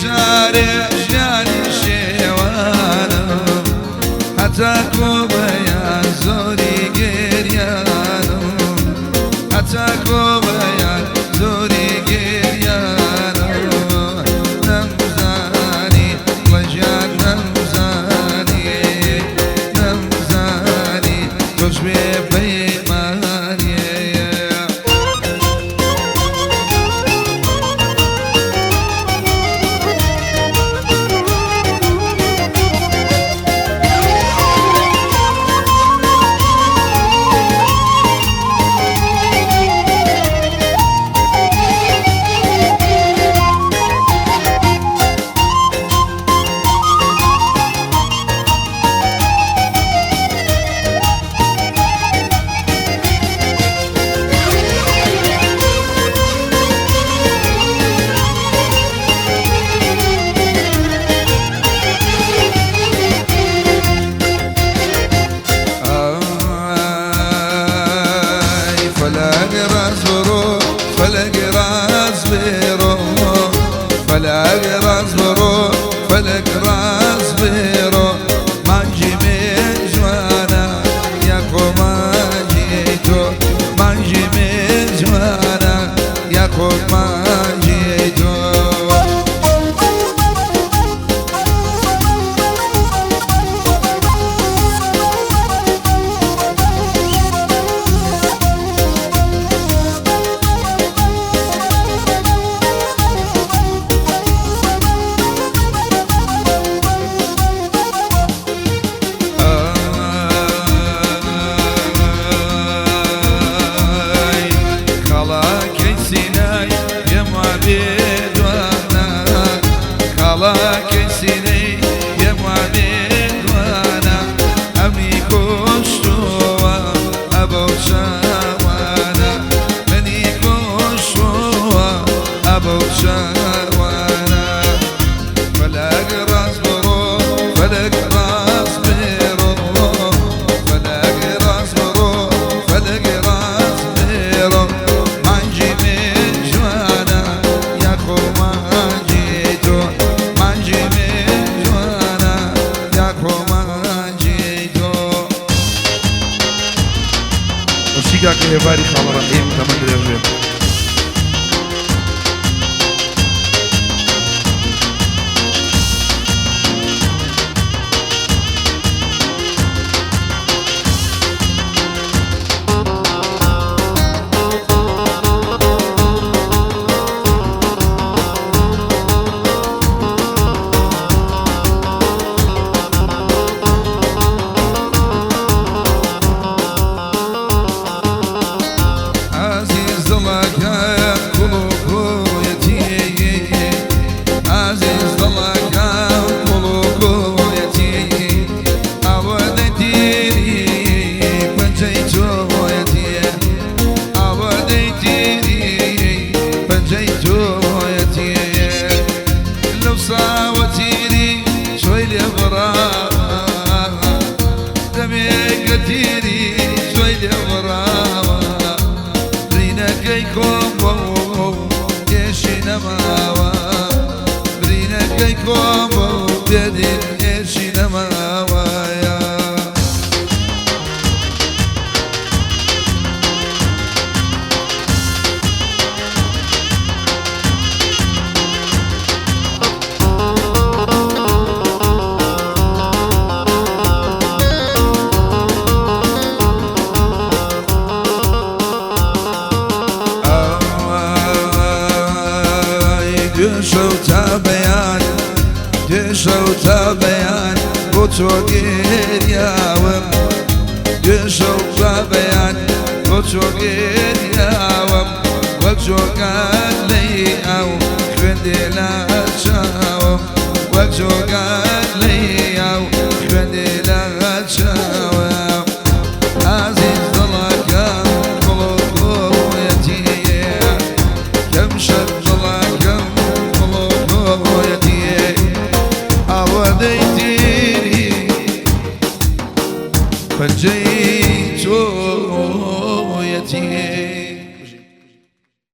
جارێ ژیانی شێوانم هەتا کۆبەیان زۆری گریانم هەتا کۆبەیان زۆری گریانم نەمزانی ڵەژیان نەمزانی نەمزانی تۆش بێ پەیمانیە. ئای فەلەک ڕاست بڕۆ فەلەک ڕاست بڕۆ فەلەک ڕاست بڕۆ فەلەک ڕاست بڕۆ مانگی من جوانە یاخۆ مانگی تۆ مانگی من جوانە یاخۆ مانگی تۆ. ئای خاڵاکەی سینای پێم وابێ دوانە خاڵاکەی سینەی پێم وابێ دوانە ئەمنی کۆشتووە ئەبەو چاوانە منی کۆشتووە ئەبەو چاوانە فەلەک ڕاست بڕۆ فەلەک ڕاست بڕۆ فەلەک ڕاست بڕۆ فەلەک ڕاست بڕۆ مانگی من جوانە یاخۆ مانگی تۆ مانگی من جوانە یاخۆ مانگی تۆ. بەشی کاکە هێواری خاڵە ڕەحیم تەمەن درێژ بێ. عزیز دڵەکەم کوڵ و کۆیەتی عزیز دڵەکەم کوڵ و کۆیەتی ئەوە دەتیری پەنجەی تۆیەتی ئەوە دەیتیری پەنجەی تۆیەتی لەو ساوە تیری چۆی لێ بڕا دەمێکە تیری چۆی لێ بڕاوە برینەکەی کۆم بۆ ئێشی نەماوە برینەکەی کۆم بۆ بێدین ئێشی نەماوە. ئای دوێشەو تا بەیان دوێشەو تا بەیان بۆ تۆ گریاوم دوێشەو تا بەیان بۆ تۆ گریاوم وەک جۆگان لەی ئاو خوێندێ لە چاوم وەک جۆگان لەی ئاو خوێندێ لە چاوم عزیز دڵەکەم کوڵ و کۆیەتی کەم شەر دڵەکەم کوڵ و کۆیەتی ئەوە دەیتیری پەنجەی تۆیەتی.